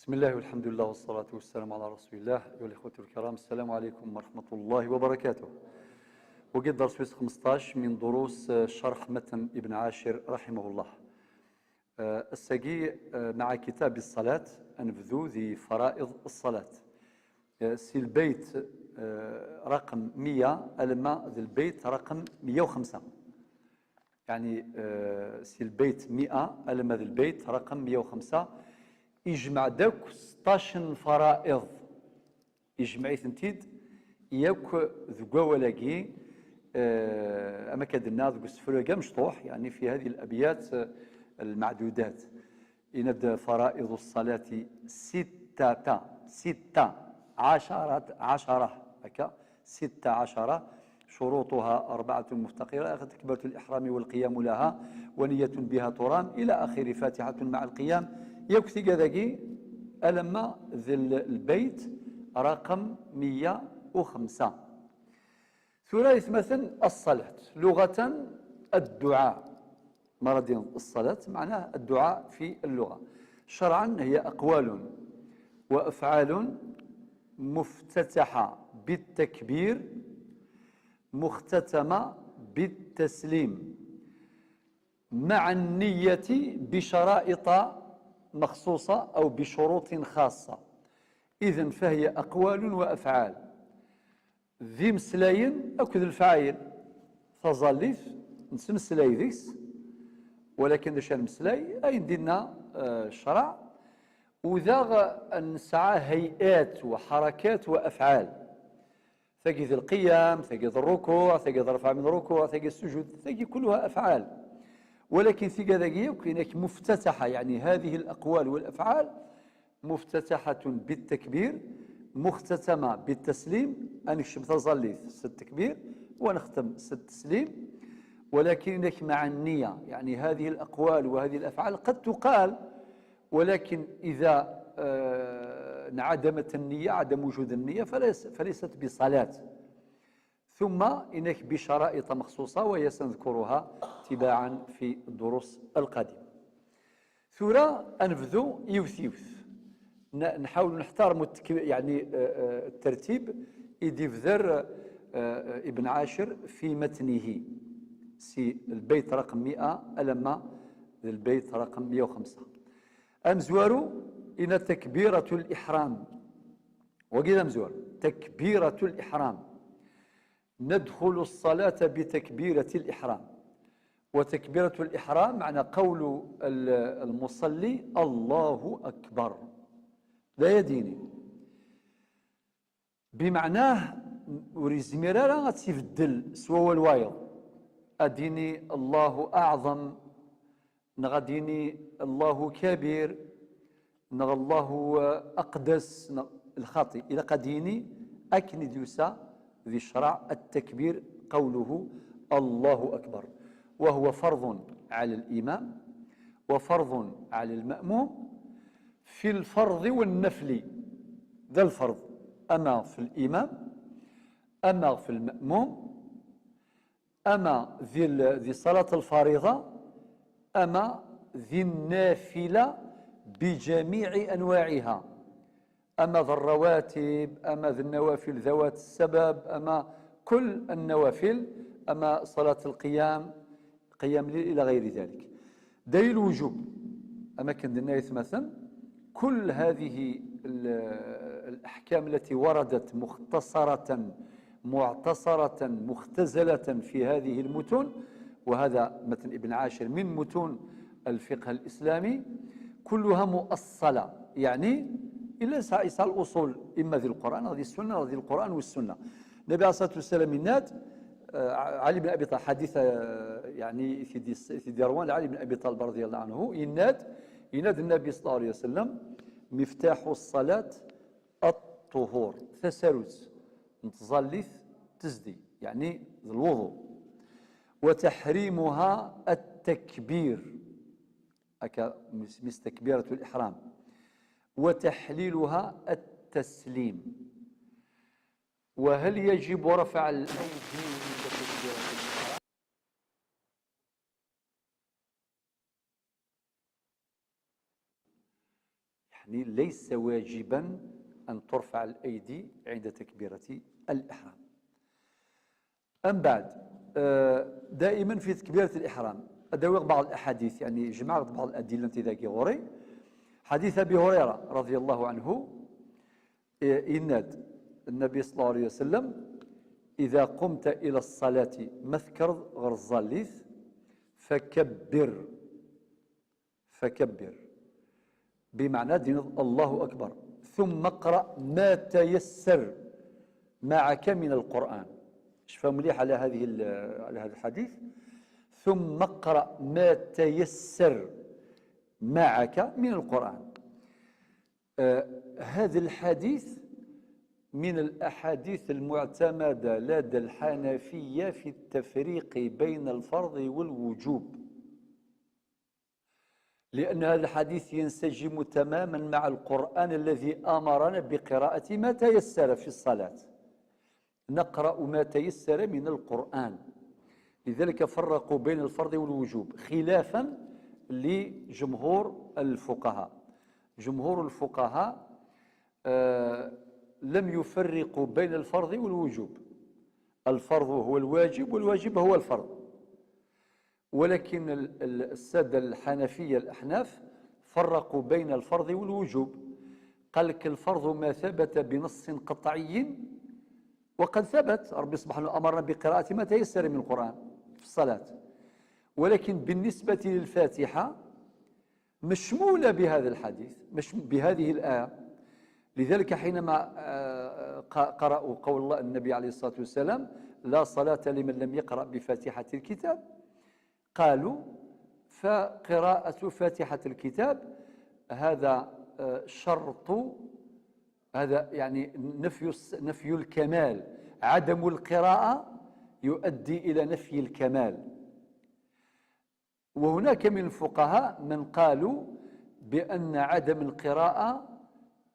بسم الله والحمد لله والصلاة والسلام على رسول الله. أيها الإخوة الكرام، السلام عليكم ورحمة الله وبركاته. وقد درس 15 من دروس شرح متن ابن عاشر رحمه الله. السقي مع كتاب الصلاة أنفذو ذي فرائض الصلاة. سي البيت رقم 100 ألما ذي البيت رقم 105، يعني سي البيت 100 ألما ذي البيت رقم 105. يجمع داك 16 فرائض، يجمع ثنتيد ياك ذكوا ولاكي اما كدنا ذوك السفر مشطوح، يعني في هذه الابيات المعدودات. إند فرائض الصلاة 16 هكا 16، شروطها 4 مفتقرة: تكبيرة الإحرام والقيام لها، ونية بها ترام، إلى آخر فاتحة مع القيام. يكفي كذاكي ألما ذي البيت رقم 105. ثلاث مثلا الصلاة لغة الدعاء، مرض الصلاة معناه الدعاء في اللغة. شرعا هي أقوال وأفعال مفتتحة بالتكبير مختتمة بالتسليم مع النية بشرائط مخصوصة أو بشروط خاصة. إذن فهي أقوال وأفعال ذي مسلاين أكد الفعايل تظليف نسمسلاي ذيس، ولكن داش المسلاي أي دينا الشرع وذا نسعى هيئات وحركات وأفعال، ثقي القيام، ثقي الركوع، ثقي الرفع من الركوع، ثقي السجود، ثقي كلها أفعال. ولكن ثقي ذاك مفتتحة، يعني هذه الأقوال والأفعال مفتتحة بالتكبير مختتمة بالتسليم. أنكشم تظليث ست تكبير ونختم ست تسليم، ولكنك مع النية، يعني هذه الأقوال وهذه الأفعال قد تقال، ولكن إذا انعدمت النية، عدم وجود النية، فليست بصلاة. ثم إنك بشرائط مخصوصة وهي سنذكرها تباعا في الدروس القادمة. ثورة أنفذو يوث يوث، نحاول نحترم يعني الترتيب يديفذر ابن عاشر في متنه. سي البيت رقم 100 ألما البيت رقم 105. أمزوارو إن تكبيرة الإحرام، وقيل أمزوار تكبيرة الإحرام، ندخل الصلاة بتكبيرة الإحرام. وتكبيرة الإحرام معنى قول المصلي الله أكبر، لا يديني بمعناه وريزميرا غتيفدل سوا الوايض، أديني الله أعظم، نغديني الله كبير، نغ الله أقدس، الخاطئ إلى قديني أكن ديوسا ذي شرع التكبير قوله الله أكبر، وهو فرض على الإمام وفرض على المأموم في الفرض والنفل. ذا الفرض أما في الإمام أما في المأموم، أما ذي صلاة الفريضة، أما ذي النافلة بجميع أنواعها، أما ذي الرواتب، أما ذي النوافل ذوات السبب، أما كل النوافل، أما صلاة القيام، قيام الليل إلى غير ذلك. دليل الوجوب أما كندنا مثلا كل هذه الأحكام التي وردت مختصرة معتصرة مختزلة في هذه المتون، وهذا متن ابن عاشر من متون الفقه الإسلامي، كلها مؤصلة، يعني إلا سائس الأصول، إما ذي القرآن أو ذي السنة أو ذي القرآن والسنة. النبي عليه الصلاة والسلام يناد علي بن أبي طالب، حديث يعني في ديروان علي بن أبي طالب رضي الله عنه، يناد النبي صلى الله عليه وسلم مفتاح الصلاة الطهور، تسارس نتظلث تزدي، يعني الوضوء، وتحريمها التكبير، أكا مستكبيرة الإحرام، وتحليلها التسليم. وهل يجب رفع الأيدي عند تكبيرة الإحرام؟ يعني ليس واجبا أن ترفع الأيدي عند تكبيرة الإحرام. أم بعد دائما في تكبيرة الإحرام أدوغ بعض الأحاديث، يعني جمعت بعض الأدلة ذاك غوري. حديث أبي هريرة رضي الله عنه إناد النبي صلى الله عليه وسلم: إذا قمت إلى الصلاة مثكر غرزاليث فكبر، فكبر بمعنى دين الله أكبر، ثم اقرأ ما تيسر معك من القرآن. شفا مليح على هذا الحديث. ثم اقرأ ما تيسر معك من القرآن. هذا الحديث من الأحاديث المعتمدة لدى الحنفية في التفريق بين الفرض والوجوب، لأن هذا الحديث ينسجم تماما مع القرآن الذي أمرنا بقراءة ما تيسر في الصلاة، نقرأ ما تيسر من القرآن. لذلك فرقوا بين الفرض والوجوب خلافا لجمهور الفقهاء. جمهور الفقهاء لم يفرقوا بين الفرض والوجوب، الفرض هو الواجب والواجب هو الفرض، ولكن السادة الحنفية الأحناف فرقوا بين الفرض والوجوب. قال لك الفرض ما ثبت بنص قطعي، وقد ثبت، ربي سبحانه أمرنا بقراءة ما تيسر من القرآن في الصلاة، ولكن بالنسبة للفاتحة مشمولة بهذا الحديث، مش بهذه الآية. لذلك حينما قرأوا قول الله النبي عليه الصلاة والسلام: لا صلاة لمن لم يقرأ بفاتحة الكتاب، قالوا فقراءة فاتحة الكتاب هذا شرط، هذا يعني نفي الكمال، عدم القراءة يؤدي إلى نفي الكمال. وهناك من الفقهاء من قالوا بأن عدم القراءة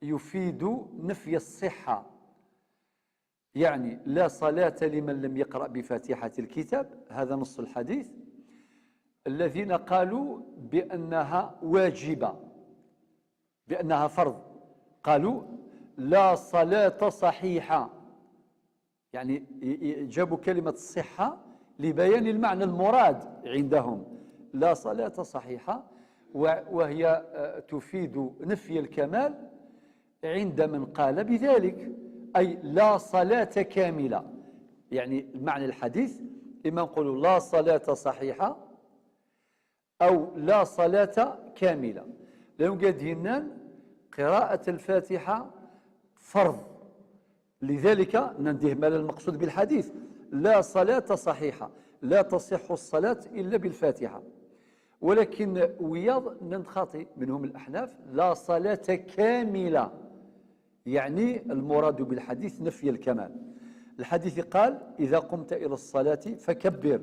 يفيد نفي الصحة، يعني لا صلاة لمن لم يقرأ بفاتحة الكتاب، هذا نص الحديث. الذين قالوا بأنها واجبة، بأنها فرض، قالوا لا صلاة صحيحة، يعني جابوا كلمة الصحة لبيان المعنى المراد عندهم، لا صلاة صحيحة، وهي تفيد نفي الكمال عند من قال بذلك، أي لا صلاة كاملة. يعني معنى الحديث إما نقولوا لا صلاة صحيحة أو لا صلاة كاملة. لأنه قال قراءة الفاتحة فرض، لذلك ننتهي ما المقصود بالحديث، لا صلاة صحيحة، لا تصح الصلاة إلا بالفاتحة. ولكن وياض ننخطي منهم الأحناف لا صلاة كاملة، يعني المراد بالحديث نفي الكمال. الحديث قال إذا قمت إلى الصلاة فكبر،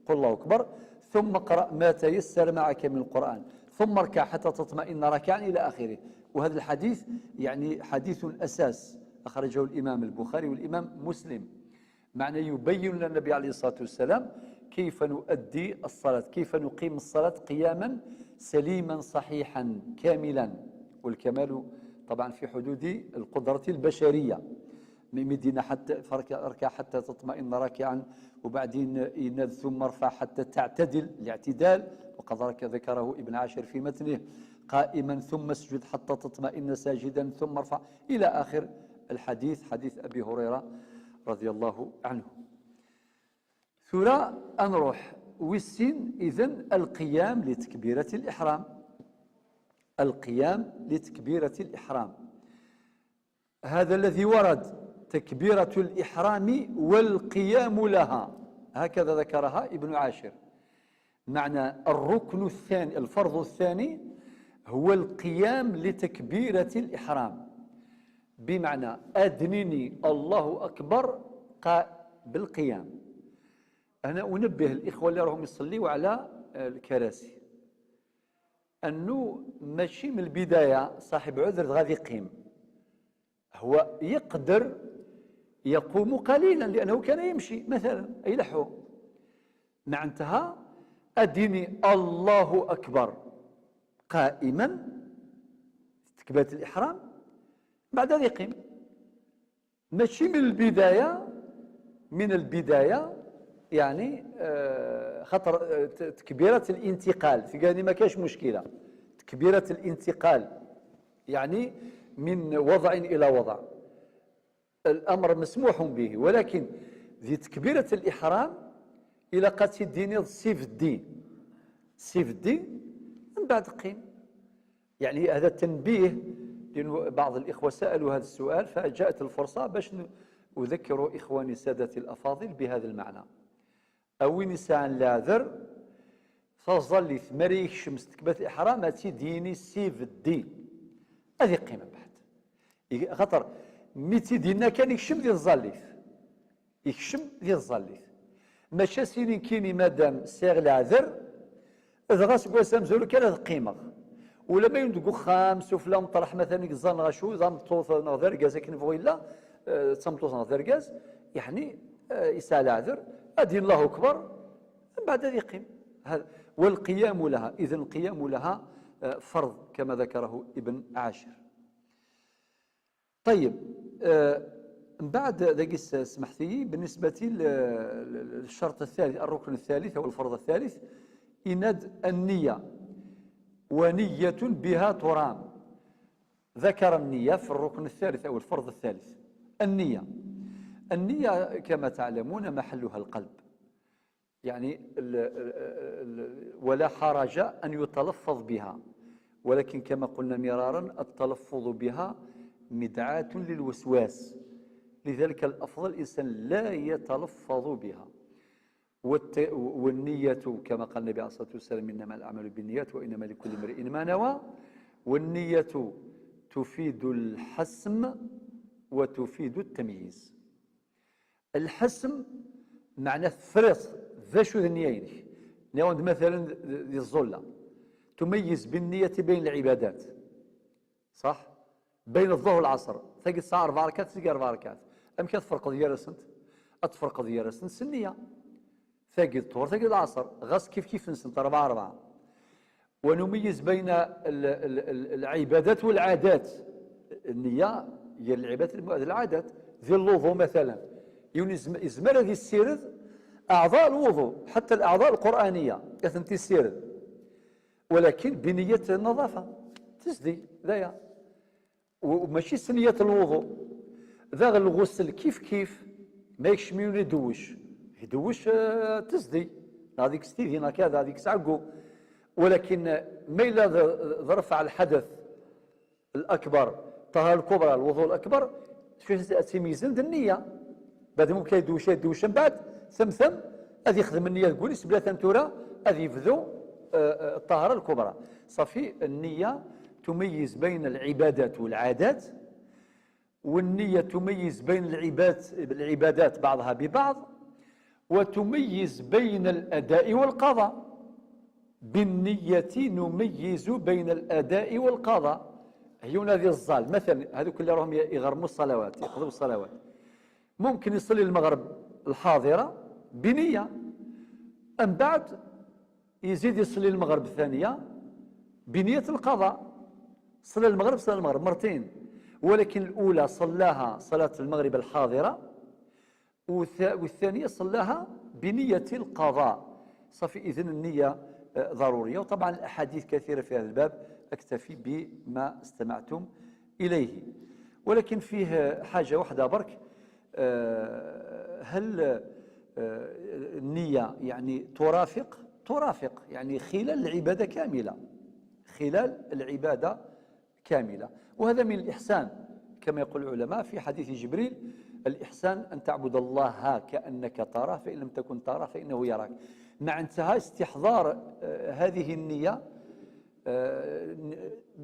قل الله أكبر، ثم اقرأ ما تيسر معك من القرآن، ثم اركع حتى تطمئن راكعا إلى آخره. وهذا الحديث يعني حديث الأساس، أخرجه الإمام البخاري والإمام مسلم، معنى يبين لنا النبي عليه الصلاة والسلام كيف نؤدي الصلاة، كيف نقيم الصلاة قياما سليما صحيحا كاملا، والكمال طبعا في حدود القدرة البشرية. مدينة حتى اركع حتى تطمئن راكعا، وبعدين يناد ثم ارفع حتى تعتدل، الاعتدال وقد ذكره ابن عاشر في متنه، قائما ثم اسجد حتى تطمئن ساجدا ثم ارفع إلى آخر الحديث، حديث أبي هريرة رضي الله عنه. ثرى أنروح والسين، إذن القيام لتكبيرة الإحرام، القيام لتكبيرة الإحرام، هذا الذي ورد تكبيرة الإحرام والقيام لها، هكذا ذكرها ابن عاشر. معنى الركن الثاني، الفرض الثاني هو القيام لتكبيرة الإحرام، بمعنى أدنني الله أكبر بالقيام. أنا أنبه الإخوة اللي راهم يصليوا على الكراسي أنه ماشي من البداية صاحب عذر غادي يقيم، هو يقدر يقوم قليلا لأنه كان يمشي مثلا أي لحو، معناتها أدني الله أكبر قائما تكبيرة الإحرام، بعد يقيم. ماشي من البداية، من البداية يعني خطر تكبيرة الانتقال في قال ما كاش مشكلة. تكبيرة الانتقال يعني من وضع إلى وضع، الأمر مسموح به، ولكن ذي تكبيرة الإحرام إلى قاتل الدين سيف الدين، سيف الدين من بعد قيم. يعني هذا التنبيه، لأن بعض الإخوة سألوا هذا السؤال فجاءت الفرصة باش أذكر إخواني سادتي الأفاضل بهذا المعنى. أوين ساعة العذر تظل ثمريك شمس تكبيرة الإحرام تيديني سيف الدين، هذه قيمة بعد خاطر ميتي دينا كان يكشم ديال الزاليث، يكشم ديال الزاليث ماشي سينين كيني مادام ساغ العذر إذا غاس مزول كان هذا قيمة. ولا ما يندقو خامس وفلا مطرح مثلا كزان غاشو إذا مطوط نغ كاز كنفغي لا تمطوط نغ كاز يعني يسعى العذر أدي الله أكبر من بعد هذه قيم. هذا والقيام لها، إذن القيام لها فرض كما ذكره ابن عاشر. طيب من بعد ذاك سمحتي بالنسبة للشرط الثالث، الركن الثالث أو الفرض الثالث، إند النية، ونية بها ترام. ذكر النية في الركن الثالث أو الفرض الثالث. النية، النية كما تعلمون محلها القلب، يعني ولا حرج أن يتلفظ بها، ولكن كما قلنا مرارا التلفظ بها مدعاة للوسواس، لذلك الأفضل الإنسان لا يتلفظ بها. والنية كما قال النبي عليه الصلاة والسلام إنما الأعمال بالنيات وإنما لكل امرئ ما نوى. والنية تفيد الحسم وتفيد التمييز. الحسم معناه فرط ذا شو ذنيينك نعود مثلا ذي الظلة تميز بالنية بين العبادات، صح؟ بين الظهر والعصر تلقى الساعة 4 ركعات تلقى 4 ركعات، أم كتفرق ديال سنت أتفرق ديال سنت سنية ثاقي الظهر ثاقي العصر غاس كيف كيف نسنت 4 4. ونميز بين العبادات والعادات. النية هي العبادات العادات ذي الوضوء مثلا يزمر هذه السيرد أعضاء الوضوء حتى الأعضاء القرآنية كثنتي السيرد، ولكن بنية النظافة تسدي ذايا وماشي سنية الوضوء. ذا الغسل كيف كيف ما يكشميون يدوش يدوش تسدي هذيك ستيدينا كذا هذيك سعقو، ولكن ما إلا ظرف على الحدث الأكبر الطهارة الكبرى الوضوء الأكبر شو تيميزن النية بعد ممكن يدوش يدوش من بعد ثم هذه يخدم النية تقول بلا ثمتورة هذه يفذو الطهارة الكبرى. صافي النية تميز بين العبادات والعادات، والنية تميز بين العبادات بعضها ببعض، وتميز بين الأداء والقضاء. بالنية نميز بين الأداء والقضاء. هي هذه الزال مثلا هذوك اللي راهم يغرموا الصلوات يقضوا الصلوات، ممكن يصلي المغرب الحاضرة بنية، أم بعد يزيد يصلي المغرب الثانية بنية القضاء. صلى المغرب صلى المغرب مرتين، ولكن الأولى صلاها صلاة المغرب الحاضرة والثانية صلاها بنية القضاء. صافي إذن النية ضرورية. وطبعا الأحاديث كثيرة في هذا الباب، أكتفي بما استمعتم إليه. ولكن فيه حاجة واحدة برك، هل النية يعني ترافق يعني خلال العبادة كاملة، خلال العبادة كاملة، وهذا من الإحسان كما يقول العلماء في حديث جبريل: الإحسان أن تعبد الله كأنك تراه فإن لم تكن تراه فإنه يراك. مع انتهاء استحضار هذه النية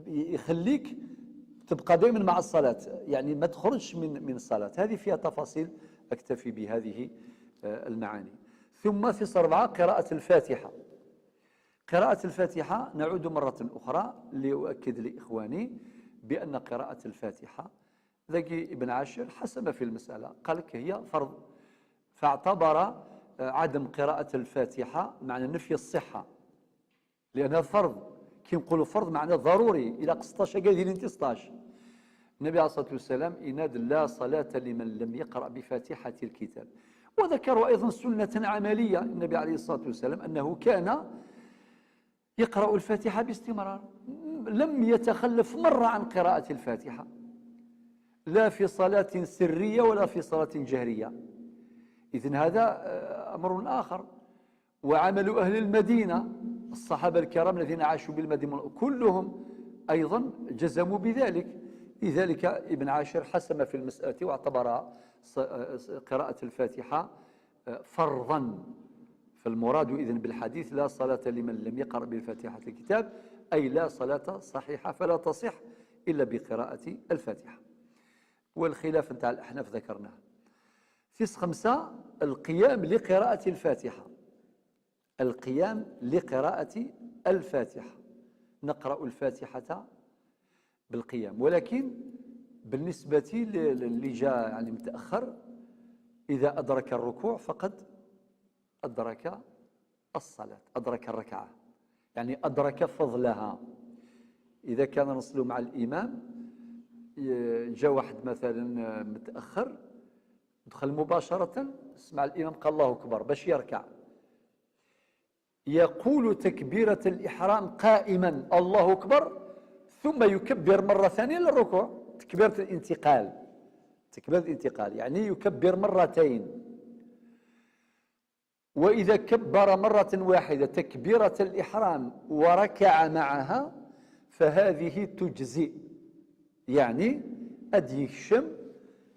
يخليك تبقى دائما مع الصلاة، يعني ما تخرجش من الصلاة. هذه فيها تفاصيل، أكتفي بهذه المعاني. ثم في 4 قراءة الفاتحة. قراءة الفاتحة نعود مرة أخرى لأؤكد لإخواني بأن قراءة الفاتحة ذكي ابن عاشر حسب في المسألة، قال لك هي فرض، فاعتبر عدم قراءة الفاتحة معنى نفي الصحة لأنها فرض، كي نقولوا فرض معناه ضروري، إلى 16 قال انت 16. النبي عليه الصلاة والسلام ينادي لا صلاة لمن لم يقرأ بفاتحة الكتاب. وذكروا أيضا سنة عملية النبي عليه الصلاة والسلام أنه كان يقرأ الفاتحة باستمرار، لم يتخلف مرة عن قراءة الفاتحة، لا في صلاة سرية ولا في صلاة جهرية. إذن هذا أمر آخر. وعمل أهل المدينة، الصحابة الكرام الذين عاشوا بالمدينة كلهم أيضا جزموا بذلك. لذلك ابن عاشر حسم في المسألة واعتبر قراءة الفاتحة فرضا. فالمراد إذن بالحديث لا صلاة لمن لم يقرأ بالفاتحة الكتاب، أي لا صلاة صحيحة، فلا تصح إلا بقراءة الفاتحة. والخلاف نتاع الأحناف ذكرناه. في 5 القيام لقراءة الفاتحة. القيام لقراءة الفاتحة، نقرأ الفاتحة بالقيام، ولكن بالنسبة للي جاء يعني متأخر، إذا أدرك الركوع فقد أدرك الصلاة، أدرك الركعة، يعني أدرك فضلها. إذا كان نصلوا مع الإمام، جاء واحد مثلا متأخر دخل مباشرة، سمع الإمام قال الله أكبر باش يركع، يقول تكبيرة الإحرام قائما الله أكبر، ثم يكبر مرة ثانية للركوع، تكبيرة الانتقال، تكبيرة الانتقال يعني يكبر مرتين. وإذا كبر مرة واحدة تكبيرة الإحرام وركع معها فهذه تجزئ، يعني أدي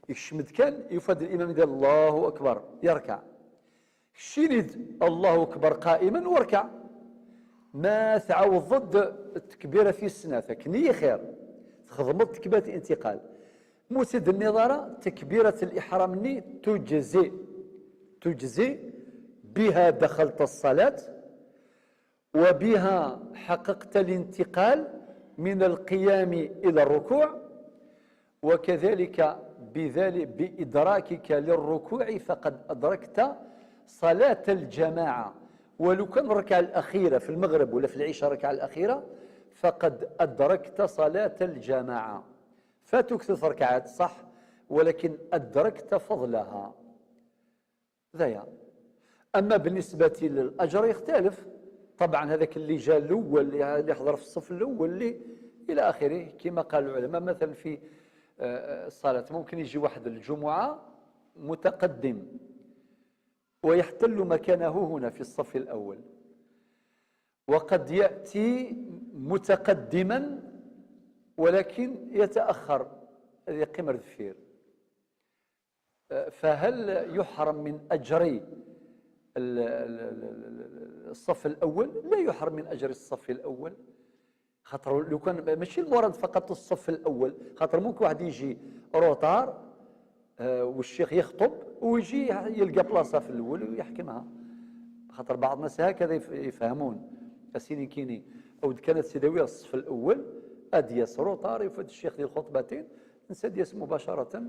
يشمد كان يفاد الإمام يدير الله أكبر يركع، شيند الله أكبر قائما وركع، ما تعوض ضد التكبيرة في السنة فكني خير تخدمت تكبيرة الانتقال. مسد النظارة تكبيرة الإحرام ني تجزئ، تجزئ بها دخلت الصلاة وبها حققت الانتقال من القيام إلى الركوع، وكذلك بذلك بإدراكك للركوع فقد أدركت صلاة الجماعة. ولو كان الركعة الأخيرة في المغرب ولا في العشاء الركعة الأخيرة فقد أدركت صلاة الجماعة. فاتوك 3 ركعات صح، ولكن أدركت فضلها ذيا. أما بالنسبة للأجر يختلف طبعا، هذاك اللي جاء الأول اللي حضر في الصف الأول اللي إلى آخره، كما قال العلماء مثلا في الصلاة ممكن يجي واحد الجمعة متقدم ويحتل مكانه هنا في الصف الأول، وقد يأتي متقدما ولكن يتأخر، هذه قمر ذفير. فهل يحرم من أجر الصف الأول؟ لا يحرم من أجر الصف الأول، خاطر لو كان ماشي المراد فقط الصف الأول، خاطر ممكن واحد يجي روطار والشيخ يخطب ويجي يلقى بلاصة في الأول ويحكمها، خاطر بعض الناس هكذا يفهمون اسيني كيني او كانت سيداويه الصف الأول أديس retard يفوت الشيخ ديال الخطبتين نسى دياس مباشرة،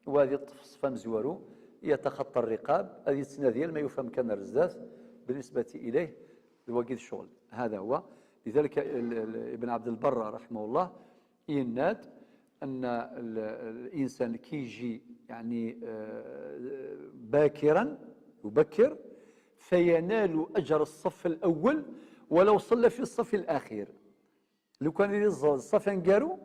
وهذه الصفة مزوارو يتخطى الرقاب، هذه السنة ديال ما يفهم كان الرزاز بالنسبة إليه الوقيت الشغل. هذا هو. لذلك ابن عبد البر رحمه الله يناد أن الإنسان كي يجي يعني باكرا يبكر فينال أجر الصف الأول ولو صلى في الصف الأخير. لو كان الصف نقارو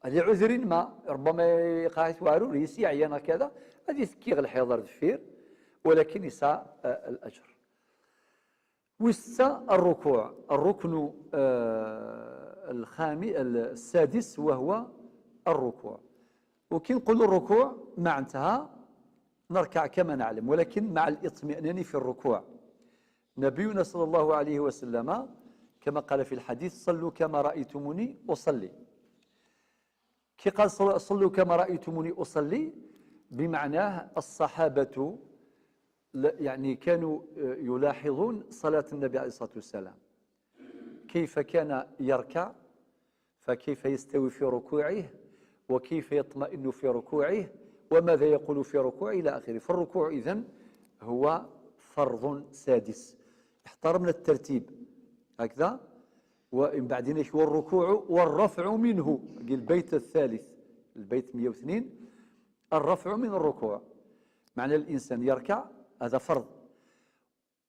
لعذر ما ربما يقع وعرور يسي عيانا كذا هذه تكيغ الحضر ذفير، ولكن يسعى الأجر. وسا الركوع، الركن السادس وهو الركوع. وكي نقولوا الركوع معناتها نركع كما نعلم، ولكن مع الاطمئنان في الركوع. نبينا صلى الله عليه وسلم كما قال في الحديث صلوا كما رأيتموني أصلي. كي قال صلوا كما رأيتموني أصلي، بمعناه الصحابة يعني كانوا يلاحظون صلاة النبي عليه الصلاة والسلام، كيف كان يركع، فكيف يستوي في ركوعه، وكيف يطمئن في ركوعه، وماذا يقول في ركوعه إلى آخره. فالركوع إذن هو فرض سادس. احترمنا الترتيب هكذا، ومن بعدين والركوع والرفع منه، البيت الثالث البيت 102، الرفع من الركوع، معنى الإنسان يركع هذا فرض،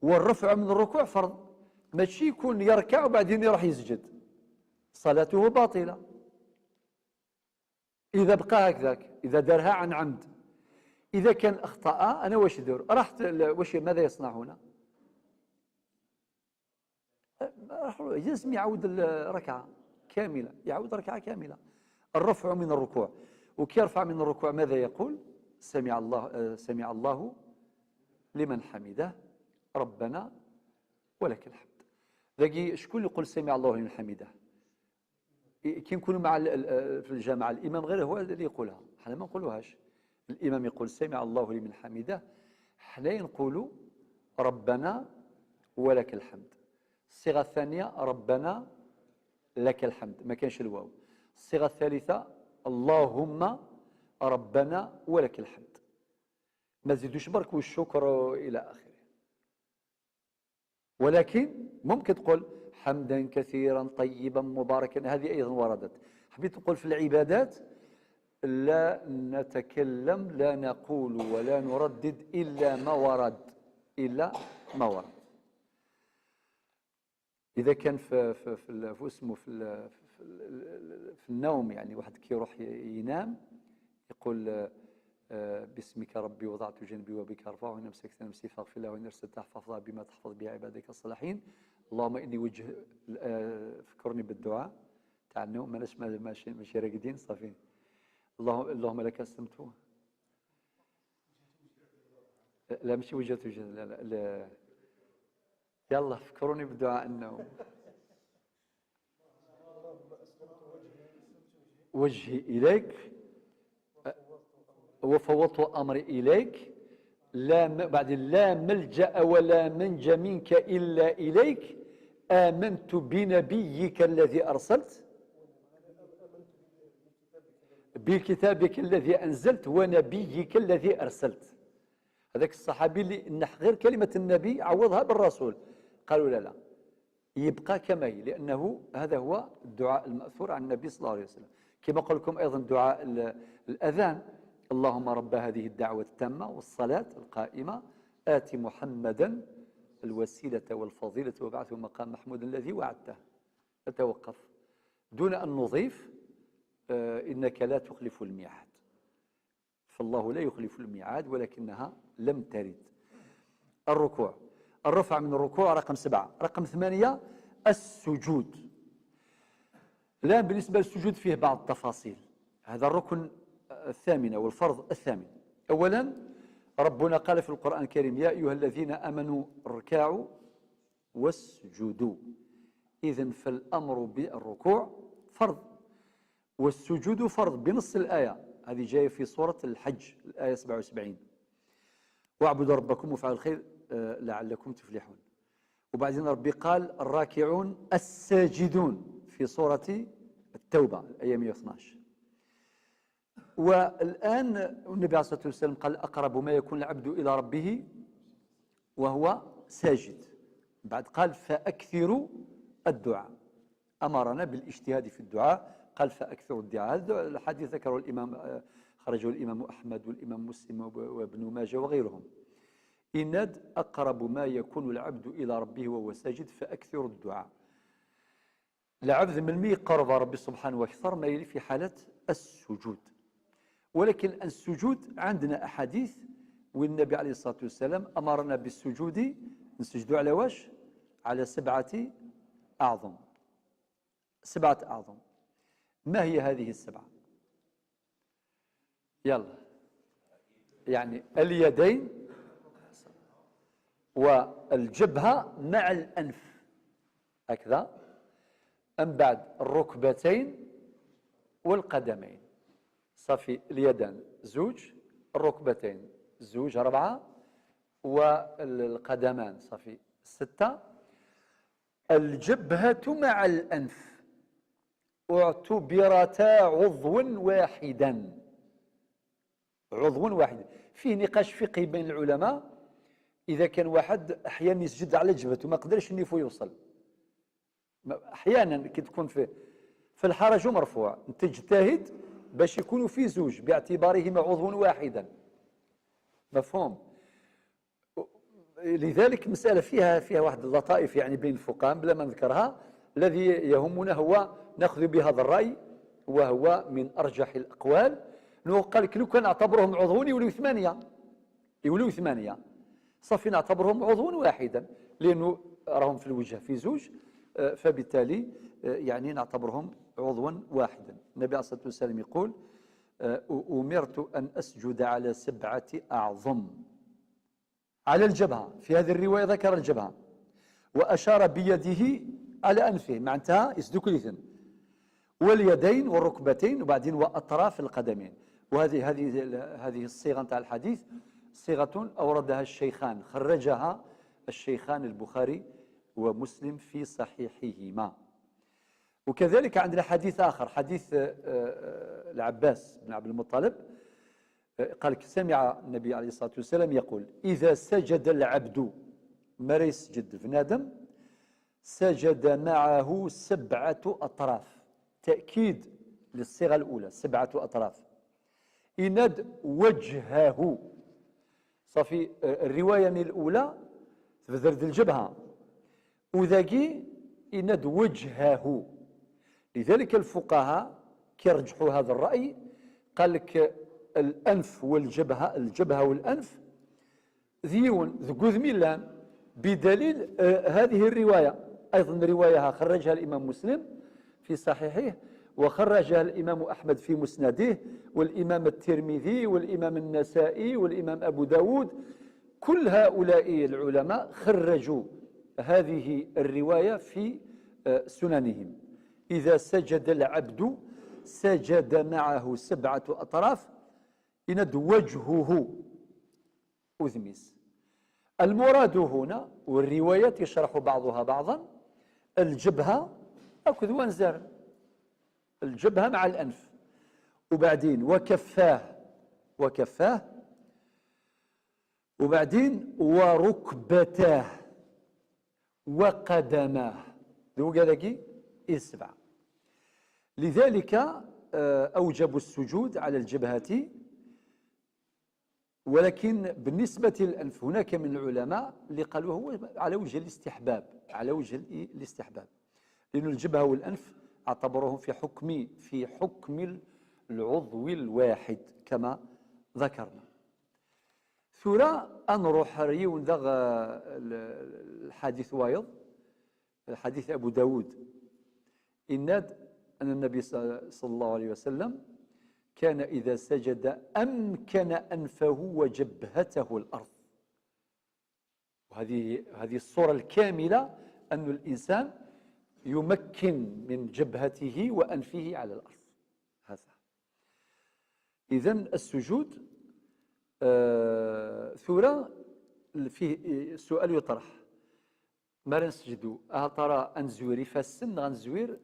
والرفع من الركوع فرض، ماشي يكون يركع وبعدين يروح يسجد، صلاته باطلة إذا بقى هكذاك، إذا دارها عن عمد. إذا كان أخطأ أنا واش يدير؟ راح واش ماذا يصنع هنا؟ راح لازم يعود الركعة كاملة، يعود ركعة كاملة. الرفع من الركوع، وكي يرفع من الركوع ماذا يقول؟ سمع الله، سمع الله لمن حمده ربنا ولك الحمد. ذاكي شكون اللي يقول سمع الله لمن حمده؟ كي نكونوا مع في الجامعة الإمام غير هو اللي يقولها، حنا ما نقولوهاش. الإمام يقول سمع الله لمن حمده، حنا نقولوا ربنا ولك الحمد. الصيغة الثانية ربنا لك الحمد، ما كانش الواو. الصيغة الثالثة اللهم ربنا ولك الحمد، ما تزيدوش برك والشكر إلى آخره. ولكن ممكن تقول حمدا كثيرا طيبا مباركا، هذه أيضا وردت. حبيت نقول في العبادات لا نتكلم، لا نقول ولا نردد إلا ما ورد، إلا ما ورد. إذا كان في في في, في اسمه في في النوم، يعني واحد كي يروح ينام يقول باسمك ربي وضعت جنبي وبك ارفعه، وان امسكت نفسي فاغفر لها وان ارسلت احفظها بما تحفظ به عبادك الصالحين. اللهم اني وجه، فكرني بالدعاء تاع النوم، ماناش ماشي راقدين صافي. اللهم لك اسلمت، لا ماشي وجهت وجه، لا لا, لا. يلا فكروني بدعاء النوم. وجهي إليك وفوضت أمري إليك، لا بعد لا ملجأ ولا منجا منك إلا إليك، آمنت بنبيك الذي أرسلت، بكتابك الذي أنزلت، ونبيك الذي أرسلت. هذاك الصحابي اللي نح غير كلمة النبي عوضها بالرسول، قالوا لا لا يبقى كما هي، لأنه هذا هو الدعاء المأثور عن النبي صلى الله عليه وسلم. كما قال لكم أيضا دعاء الأذان، اللهم رب هذه الدعوة التامة والصلاة القائمة آت محمدا الوسيلة والفضيلة وابعثه مقام محمود الذي وعدته. نتوقف دون أن نضيف إنك لا تخلف الميعاد، فالله لا يخلف الميعاد، ولكنها لم ترد. الركوع، الرفع من الركوع رقم 7. رقم 8 السجود. الآن بالنسبة للسجود فيه بعض التفاصيل، هذا الركن الثامن والفرض الثامن. أولا ربنا قال في القرآن الكريم يا أيها الذين آمنوا اركعوا واسجدوا. إذن فالأمر بالركوع فرض والسجود فرض بنص الآية، هذه جاية في سورة الحج الآية 77، واعبدوا ربكم وافعلوا الخير لعلكم تفلحون. وبعدين ربي قال الراكعون الساجدون في سورة التوبة الآية 112. والآن النبي عليه الصلاة والسلام قال أقرب ما يكون العبد إلى ربه وهو ساجد. بعد قال فأكثروا الدعاء، أمرنا بالاجتهاد في الدعاء، قال فأكثروا الدعاء. هذا الحديث ذكره الإمام، خرجه الإمام أحمد والإمام مسلم وابن ماجه وغيرهم. إند أقرب ما يكون العبد إلى ربه وهو ساجد فأكثروا الدعاء. العبد من مي قرب ربي سبحانه وأكثر ما يلي في حالة السجود. ولكن السجود عندنا أحاديث والنبي عليه الصلاة والسلام أمرنا بالسجود، نسجدوا على واش؟ على 7 أعظم. 7 أعظم. ما هي هذه ال7؟ يلا، يعني اليدين والجبهة مع الأنف هكذا، أم بعد الركبتين والقدمين. صافي، اليدان زوج، الركبتين زوج 4، والقدمان صافي 6. الجبهة مع الأنف اعتبرتا عضوا واحدا، عضو واحد. فيه نقاش فقهي بين العلماء، إذا كان واحد أحيانا يسجد على جبهته ما قدرش النيفو يوصل، احيانا كي تكون في الحرج مرفوع، تجتهد باش يكونوا في زوج باعتبارهما عضو واحدا. مفهوم؟ لذلك مسألة فيها واحد اللطائف يعني بين الفقهاء بلا ما نذكرها. الذي يهمنا هو ناخذ بهذا الرأي وهو من أرجح الأقوال. لو قال لك لو كان نعتبرهم عضوين يوليو 8، يوليو 8، صافي نعتبرهم عضو واحدا لأنه راهم في الوجه في زوج، فبالتالي يعني نعتبرهم عضوا واحدا. النبي عليه الصلاة والسلام يقول أمرت أن أسجد على 7 أعظم. على الجبهة، في هذه الرواية ذكر الجبهة وأشار بيده على أنفه، معناتها يسدك واليدين والركبتين وبعدين وأطراف القدمين. وهذه هذه هذه الصيغة نتاع الحديث صيغة أوردها الشيخان، خرجها الشيخان البخاري ومسلم في صحيحهما. وكذلك عندنا حديث آخر، حديث العباس بن عبد المطلب، قال سمع النبي عليه الصلاة والسلام يقول إذا سجد العبد، ما يسجد بنادم، سجد معه 7 أطراف. تأكيد للصيغة الأولى 7 أطراف. إند وجهه، صافي الرواية الأولى تبذرد الجبهة، وذاكي إند وجهه. لذلك الفقهاء كيرجحوا هذا الرأي، قال لك الأنف والجبهة، الجبهة والأنف ذيون ذكوذ ميلان، بدليل هذه الرواية. أيضا رواية خرجها الإمام مسلم في صحيحه، وخرجها الإمام أحمد في مسنده، والإمام الترمذي والإمام النسائي والإمام أبو داود، كل هؤلاء العلماء خرجوا هذه الرواية في سننهم. إذا سجد العبد سجد معه 7 أطراف إند وجهه أذمس. المراد هنا، والروايات يشرح بعضها بعضا، الجبهة أكذ وانزر، الجبهة مع الأنف، وبعدين وكفاه، وكفاه، وبعدين وركبتاه وقدماه، ذو قالك 7. لذلك أوجبوا السجود على الجبهة. ولكن بالنسبة للأنف هناك من العلماء اللي قالوا هو على وجه الاستحباب، على وجه الاستحباب، لأن الجبهة والأنف اعتبروهم في حكم العضو الواحد كما ذكرنا. ثورة أنروح ريون ذا الحديث وايض، الحديث أبو داود، إناد أن النبي صلى الله عليه وسلم كان إذا سجد أمكن أنفه وجبهته الأرض. وهذه الصورة الكاملة أن الإنسان يمكن من جبهته وأنفه على الأرض. هذا إذن السجود. ثورة فيه سؤال يطرح، ما نسجدوا هل ترى أنزوير فالسن غنزوير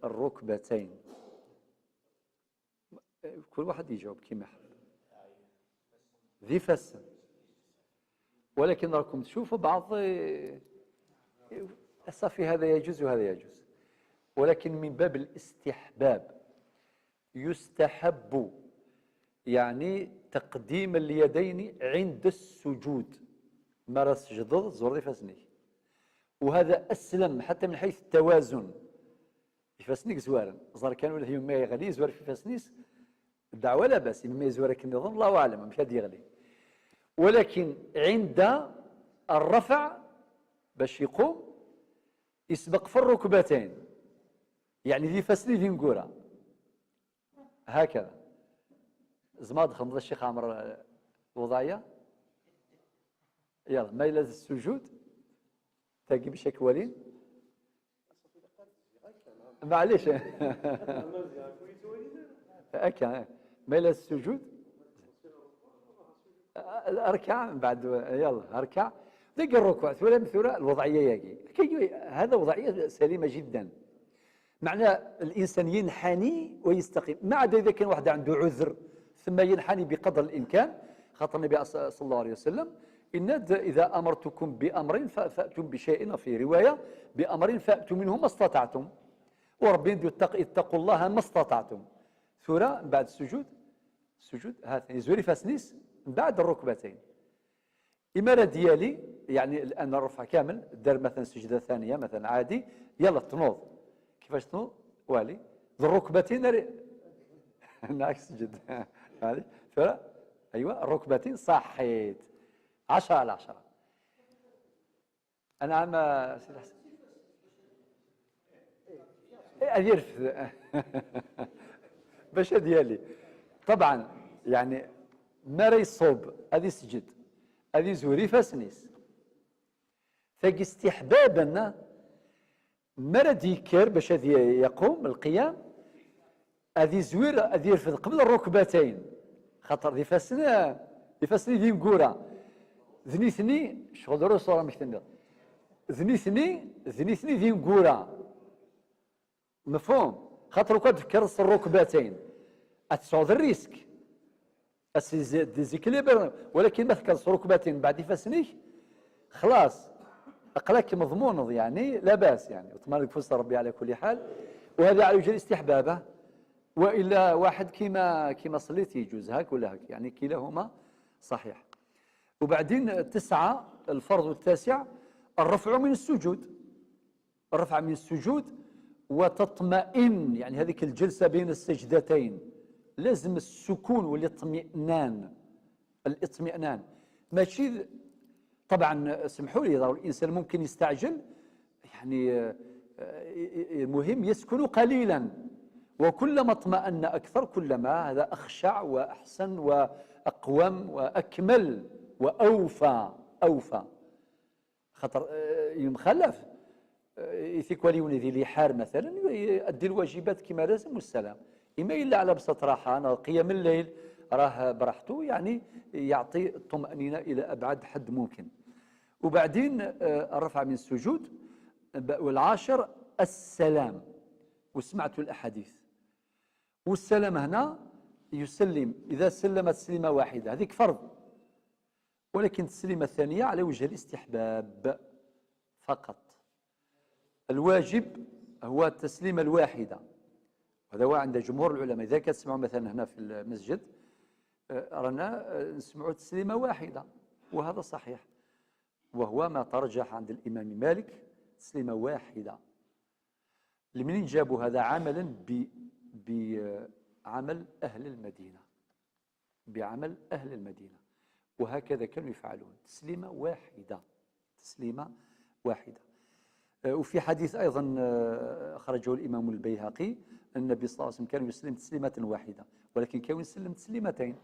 الركبتين؟ كل واحد يجاوب كما يحب. ذي فالسن، ولكن راكم تشوفوا بعض صافي هذا يجوز وهذا يجوز، ولكن من باب الاستحباب يستحب يعني تقديم اليدين عند السجود، ما راه سجد زور ذي فاسنيك، وهذا أسلم حتى من حيث التوازن. فاسنيك زوارا زار كان ولا ما يغلي زوار في فاسنيس الدعوة لا بأس، ما يزورك النظام الله أعلم مش هاد يغلي، ولكن عند الرفع باش يقوم يسبق في الركبتين، يعني ذي فاسني ذي نقوره هكذا. زما دخل الشيخ عمر الوضعية، يلا ما إلى السجود تاقي بشكوالين معليش هكا ما إلى السجود اركع من بعد، يلا اركع دق الركوع ثورة مثورة الوضعية ياكي. هذا وضعية سليمة جدا، معنى الإنسان ينحني ويستقيم، ما عدا إذا كان واحد عنده عذر ثم ينحني بقدر الإمكان. خاطر النبي صلى الله عليه وسلم إن إذا أمرتكم بأمر فأتوا بشيء، في رواية بأمر فأتوا منه ما استطعتم، وربي اتقوا الله ما استطعتم. ثورة بعد السجود، السجود هذا يزوري فاسنيس بعد الركبتين. إمارة ديالي يعني الآن الرفع كامل، دار مثلا سجدة ثانية مثلا عادي، يلا تنوض. كيفاش تنوض؟ والي الركبتين نعكس سجد هذه ثورة، أيوة الركبتين صحيت 10 على 10. أنا عم سيدي حسن يرفض باش ديالي طبعا، يعني ما راه يصوب هذه سجد هذه زوري فاسنيس فاك استحبابا ما راه ديكر باش هذه يقوم القيام، هذه زوير هذه يرفض قبل الركبتين، خاطر دي فاسنا دي فاسني دي مكوره ذنيثني شغل رسول مش ذنيثني ذي مكوره مفهوم؟ خاطر كون تكرس الركبتين اتسعود ال risque déséquilibre، ولكن ما تكرس الركبتين بعد يفاسنيك خلاص اقلاك مضمون، يعني لا باس يعني، وتمارك فوز ربي على كل حال. وهذا على وجه الاستحبابه، والا واحد كيما صليت يجوز هاك ولا هاك، يعني كلاهما صحيح. وبعدين 9 الفرض التاسع الرفع من السجود، الرفع من السجود وتطمئن، يعني هذيك الجلسة بين السجدتين لازم السكون والاطمئنان. الاطمئنان ماشي طبعا، سمحوا لي الإنسان ممكن يستعجل، يعني المهم يسكن قليلا، وكلما اطمأن أكثر كلما هذا أخشع وأحسن وأقوم وأكمل وأوفى. أوفى خاطر يمخلف يثيك ولي ذي حار مثلا يؤدي الواجبات كما لازم والسلام، إما إلا على بسط راحة أنا قيام الليل راه براحته، يعني يعطي الطمأنينة إلى أبعد حد ممكن. وبعدين الرفع من السجود. والعاشر السلام، وسمعت الأحاديث. والسلام هنا يسلم إذا سلم تسليمة واحدة هذيك فرض، ولكن التسليمة الثانية على وجه الاستحباب فقط. الواجب هو التسليمة الواحدة، هذا هو عند جمهور العلماء. إذا كتسمعوا مثلا هنا في المسجد رانا نسمعوا تسليمة واحدة، وهذا صحيح، وهو ما ترجح عند الإمام مالك تسليمة واحدة. لمنين جابوا هذا؟ عملا بعمل أهل المدينة، بعمل أهل المدينة، وهكذا كانوا يفعلون تسليمة واحدة، تسليمة واحدة. وفي حديث أيضا خرجه الإمام البيهقي النبي صلى الله عليه وسلم كان يسلم تسليمة واحدة، ولكن كان يسلم تسليمتين.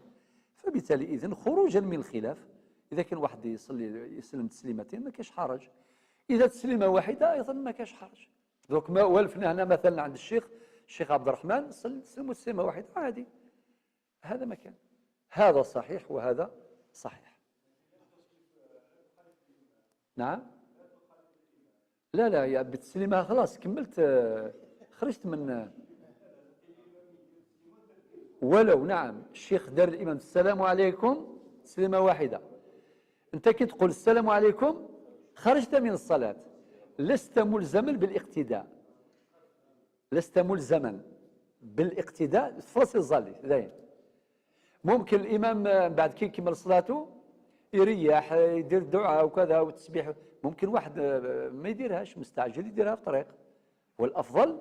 فبالتالي إذن خروجا من الخلاف، إذا كان واحد يصلي يسلم تسليمتين ما كاش حرج، إذا تسليمة واحدة أيضا ما كاش حرج. دوك ما ولفنا هنا مثلا عند الشيخ عبد الرحمن سلموا تسليمة واحدة عادي، هذا ما كان، هذا صحيح وهذا صحيح. نعم، لا لا يا بتسليمها خلاص كملت، خرجت من ولو. نعم الشيخ دار الإمام السلام عليكم تسليمة واحدة، أنت كي تقول السلام عليكم خرجت من الصلاة، لست ملزما بالاقتداء، لست ملزما بالاقتداء، تفرس الظلي دايما. ممكن الإمام بعد كي يكمل صلاته يريح يدير الدعاء وكذا والتسبيح، ممكن واحد ما يديرهاش مستعجل يديرها في طريق، والأفضل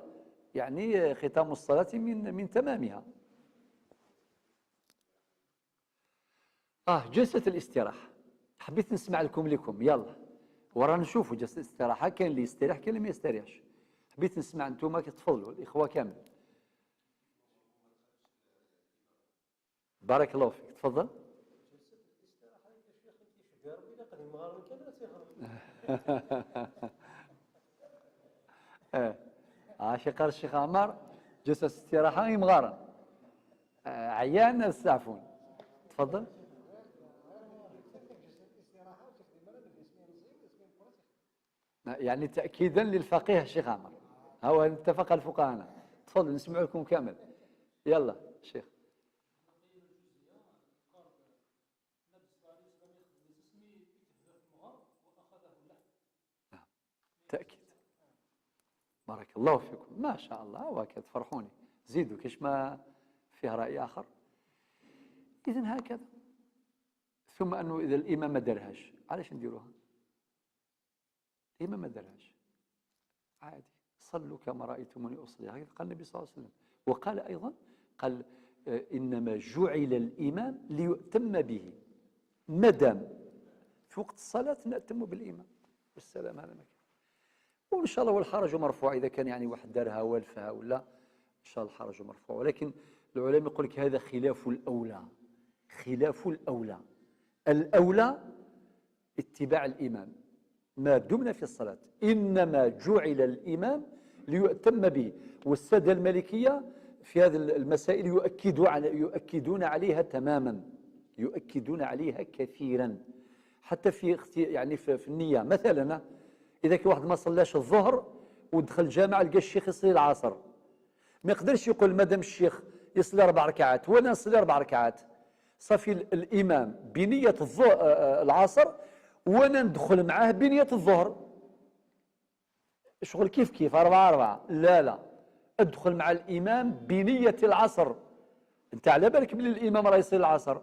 يعني ختام الصلاة من تمامها. جلسة الاستراحة حبيت نسمع لكم يلا ورا نشوفوا جلسة الاستراحة، كاين اللي يستريح كاين اللي ما يستريحش. حبيت نسمع انتم كتفضلوا الإخوة كامل. بارك الله فيك، تفضل. عاشي قال الشيخ عمر جلسة استراحة يمغارا عيان السعفون. تفضل. يعني تأكيدا للفقيه الشيخ عمر، هو اتفق الفقهاء. تفضل نسمع لكم كامل، يلا شيخ. بارك الله فيكم، ما شاء الله، وهكذا تفرحوني. زيدوا كاش ما فيه رأي آخر. إذن هكذا. ثم أنه إذا الإمام ما دارهاش علاش نديروها؟ الإمام ما دارهاش عادي، صلوا كما رأيتموني أصلي، هكذا قال النبي صلى الله عليه وسلم. وقال أيضا، قال إنما جعل الإمام ليؤتم به، ما دام في وقت الصلاة نأتم بالإمام والسلام. هذا مكان. وإن شاء الله والحرج مرفوع، إذا كان يعني واحد دارها والفها ولا، إن شاء الله الحرج مرفوع. ولكن العلماء يقول لك هذا خلاف الأولى، خلاف الأولى. الأولى اتباع الإمام ما دمنا في الصلاة، إنما جعل الإمام ليؤتم به. والسادة المالكية في هذه المسائل يؤكدون عليها تماما، يؤكدون عليها كثيرا، حتى في يعني في النية. مثلا إذا كان واحد ما صلاش الظهر ودخل الجامع لقى الشيخ يصلي العصر، ما يقدرش يقول مادام الشيخ يصلي 4 ركعات وأنا نصلي 4 ركعات، صافي الإمام بنية العصر وأنا ندخل معاه بنية الظهر، شغل كيف كيف 4 4. لا لا، ادخل مع الإمام بنية العصر. أنت على بالك بلي الإمام راه يصلي العصر،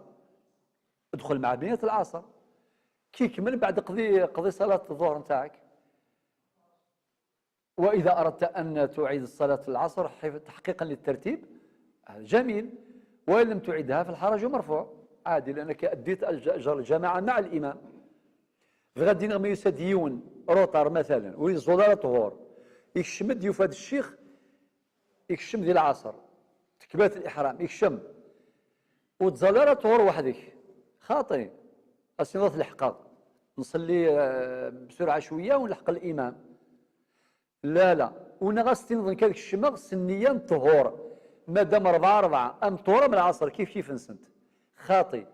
ادخل معاه بنية العصر، كي يكمل بعد قضي صلاة الظهر نتاعك. وإذا أردت أن تعيد الصلاة العصر تحقيقا للترتيب جميل، وإن لم تعيدها فالحرج مرفوع عادي، لأنك أديت أجر الجماعة مع الإمام. غادي نغمي يسديون روطار مثلا ويزولار طهور، يكشمد يفاد الشيخ، يكشم ذي العصر تكبات الإحرام يكشم وتزالر طهور وحدك، خاطئ. أصلا الحقاق نصلي بسرعة شوية ونلحق الإمام. لا لا، ونغستي نظن كذلك الشمغ سنيا طهور، مادام 4 4 أم طهور من العصر كيف كيف نسنت خاطئ.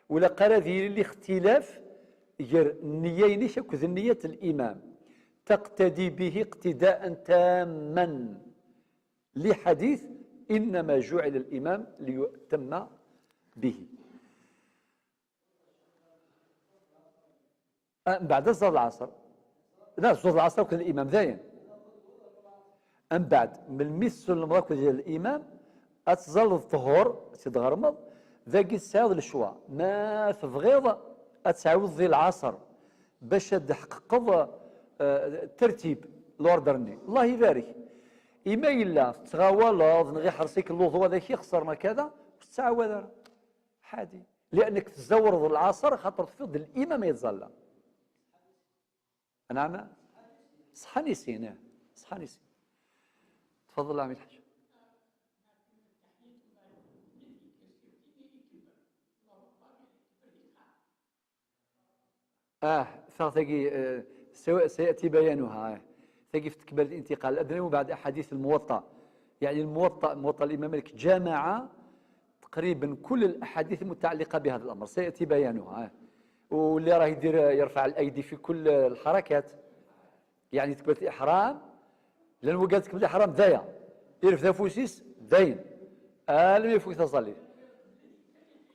ولا قال ذي الاختلاف غير النيين شك نية الإمام تقتدي به اقتداء تاما لحديث إنما جعل الإمام ليؤتم به. بعد صلاة العصر، لا صلاة العصر وكان الإمام ذاين، أم بعد من المس المراكز ديال الإمام أتزال الطهور تتغرمض ذاك الساعة الشوا ما تفغيض أتعوض ذي العصر باش تحقق الترتيب لوردرني. الله يبارك. إما إلا تغاولض نغي حرسيك اللوضو هذاك يخسرنا كذا وتعاود حادي، لأنك تزورض العصر خاطر تفضل الإمام يتزلى. نعم صحاني سين، صحاني سين. تفضل عمي الحاج. ثاقي سيأتي بيانها. ثاقي في تكبير الانتقال الأدنى وبعد أحاديث الموطأ. يعني الموطأ، موطأ الإمام مالك جمع تقريبا كل الأحاديث المتعلقة بهذا الأمر، سيأتي بيانها. واللي راه يدير يرفع الأيدي في كل الحركات، يعني تكبيرة الإحرام، لأنه قال تكبيرة الإحرام ذايا يرفع فوسيس ذاين آلم يفوت تصلي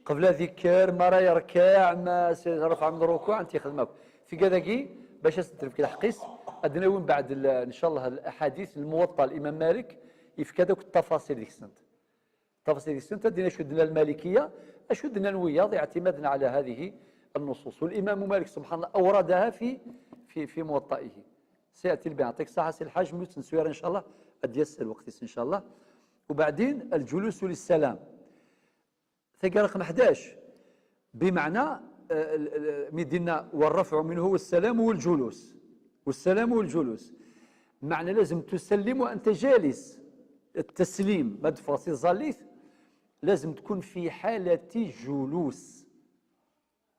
قبل ذكر ما راه يركع ما رفع من الركوع انت خدمك في كذاكي باش تدرب كده حقيس. ادنا وين بعد ان شاء الله الاحاديث الموطأ الامام مالك يفك هذوك التفاصيل ديك السنة، التفاصيل ديك السنة دينا شو درنا المالكية اشو درنا الوياض اعتمادنا على هذه النصوص. والامام مالك سبحان الله اوردها في في في موطئه. سياتي البيان. يعطيك الصحة سي الحاج موت نسوير ان شاء الله اديسر الوقت ان شاء الله. وبعدين الجلوس للسلام ثقة رقم 11 بمعنى مدينا والرفع منه والسلام والجلوس، والسلام والجلوس معنى لازم تسلم وأنت جالس. التسليم بعد فرصي الزاليث لازم تكون في حالة جلوس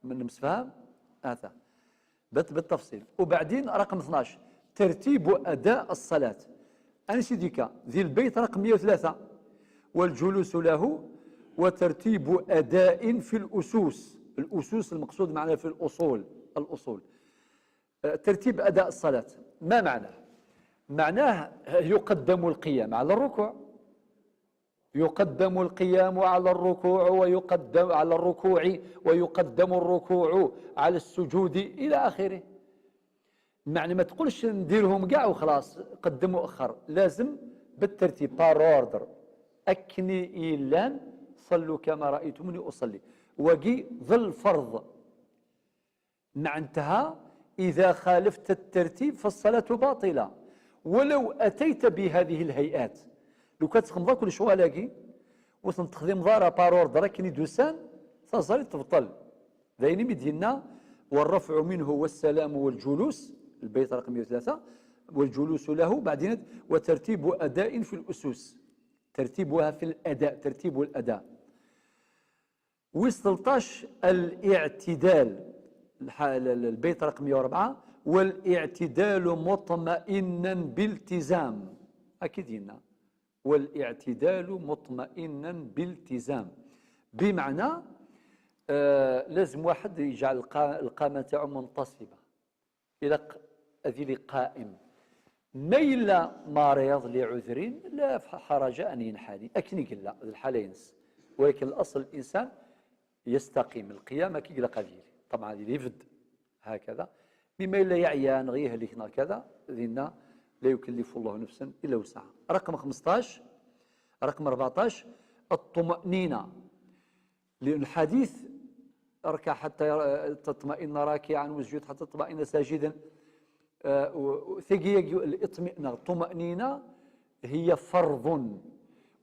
من مسفهم هذا بالتفصيل. وبعدين رقم 12 ترتيب أداء الصلاة. أنسيديكا ذي البيت رقم 103 والجلوس له وترتيب أداء في الأسوس. الأسوس المقصود معناه في الأصول، الأصول ترتيب أداء الصلاة. ما معناه؟ معناه يقدم القيام على الركوع، يقدم القيام على الركوع ويقدم على الركوع ويقدم الركوع على السجود إلى آخره. معنى ما تقولش نديرهم كاع وخلاص قدم وأخر، لازم بالترتيب par ordre. أكني إيلان صلوا كما رأيتموني أصلي، وقي ظل فرض. معنتها إذا خالفت الترتيب فالصلاة باطلة ولو أتيت بهذه الهيئات. لو كتخمض كل شو لاقي وتنتخدم ضارة par ordre كني دوسان تظل تبطل. ذايني مدينا والرفع منه والسلام والجلوس، البيت رقم 103، والجلوس له بعدين وترتيب أداء في الأسس، ترتيبها في الأداء، ترتيب الأداء. و13 الاعتدال، البيت رقم 104، والاعتدال مطمئنا بالتزام. أكيد هنا والاعتدال مطمئنا بالتزام، بمعنى لازم واحد يجعل القامة تاعو منتصبة إلى أذي قائم، ما إلا مريض لعذر لا حرج أن ينحني، أكني قلا الحالة ينس، ولكن الأصل الإنسان يستقيم القيامة كي قلا قليل طبعا يفد هكذا، مما إلا يعيان غيه لكنا كذا، لأن لا يكلف الله نفسا إلا وسعها. رقم 15، رقم 14 الطمأنينة، لأن الحديث اركع حتى تطمئن راكعا واسجد حتى تطمئن ساجدا. ثقي الاطمئنان، الطمأنينة هي فرض،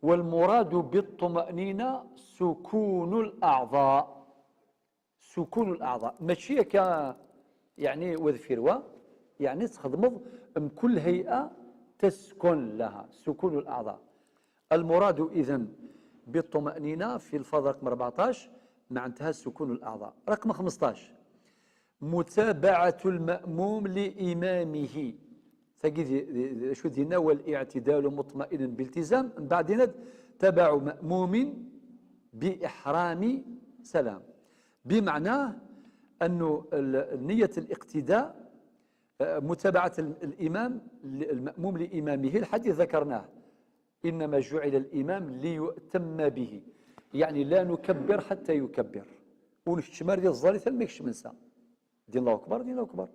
والمراد بالطمأنينة سكون الأعضاء، سكون الأعضاء ماشي ك يعني وذفيروا، يعني تخدمض كل هيئة تسكن لها، سكون الأعضاء. المراد إذن بالطمأنينة في الفرض رقم 14 معناتها سكون الأعضاء. رقم 15 متابعة المأموم لإمامه، شو دينا والاعتدال مطمئن بالتزام، من بعدين تبع مأموم بإحرام سلام، بمعنى أنه نية الاقتداء متابعة الإمام المأموم لإمامه، الحديث ذكرناه، إنما جعل الإمام ليؤتم به، يعني لا نكبر حتى يكبر، ونشمر ديال الزالي ما يكشم نسا دين الله أكبر دين الله أكبر.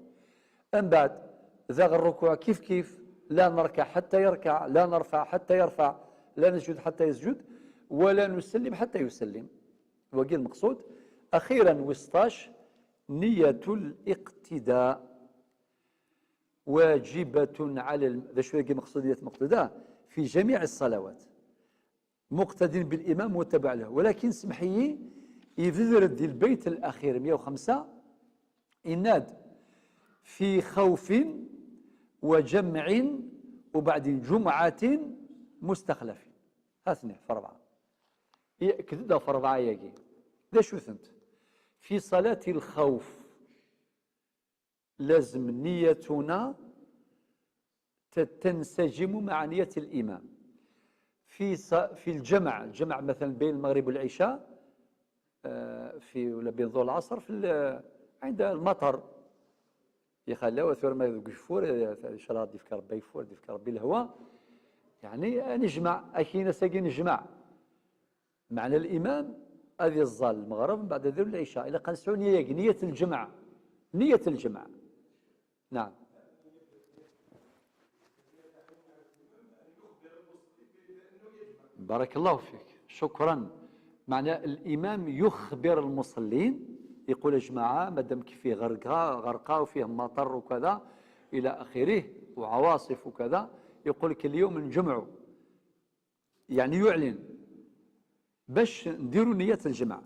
أم بعد ذا الركوع كيف كيف، لا نركع حتى يركع، لا نرفع حتى يرفع، لا نسجد حتى يسجد، ولا نسلم حتى يسلم. وقيل المقصود. أخيرا 16 نية الاقتداء واجبة على ذا شو مقصود نية الاقتداء في جميع الصلوات، مقتد بالإمام وتبع له. ولكن سمحي يذر دي البيت الأخير 105 إناد في خوف وجمع وبعد جمعة مستخلف، هاثني في أربعة يأكد في أربعة ياكي ذا شو ثنت في صلاة الخوف لازم نيتنا تنسجم مع نية الإمام. في الجمع، الجمع مثلا بين المغرب والعشاء، في ولا بين ظهر العصر في عند المطر يخلى وثور ما يفور ان شاء الله ديفك ربي يفور ديفك ربي الهواء، يعني نجمع اكينا ساكن نجمع معنى الإمام هذه الظل المغرب بعد ذو العشاء إلى قنسعوا نية الجمع، نية الجمع. نعم بارك الله فيك، شكرا. معنى الإمام يخبر المصلين، يقول يا جماعة مادام فيه غرقة وفيه مطر وكذا إلى آخره وعواصف وكذا، يقول لك اليوم نجمعوا، يعني يعلن باش نديروا نية الجمع.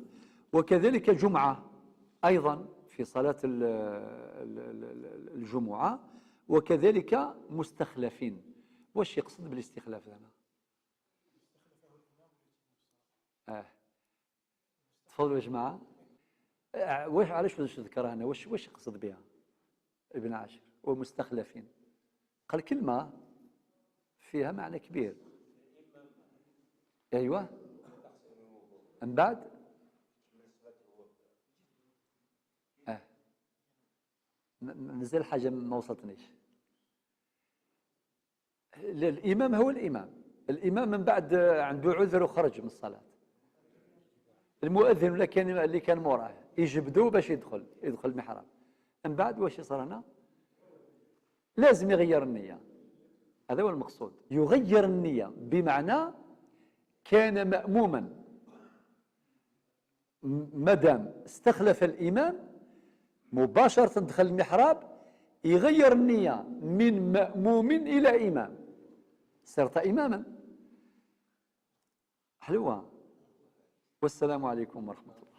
وكذلك جمعة أيضا في صلاة الجمعة، وكذلك مستخلفين. واش يقصد بالاستخلاف هنا؟ تفضلوا يا جماعة. واش علاش واش ذكرها هنا؟ واش يقصد بها ابن عاشر ومستخلفين؟ قال كلمة فيها معنى كبير. أيوه من بعد مازال حاجة ما وصلتنيش. الإمام هو الإمام، الإمام من بعد عنده عذر وخرج من الصلاة، المؤذن ولا كان اللي كان موراه يجبدوه باش يدخل المحراب. من بعد واش يصير هنا؟ لازم يغير النية، هذا هو المقصود. يغير النية بمعنى كان مأموما، مادام استخلف الإمام مباشرة دخل المحراب يغير النية من مأموم إلى إمام، صرت إماما. حلوة. والسلام عليكم ورحمة الله.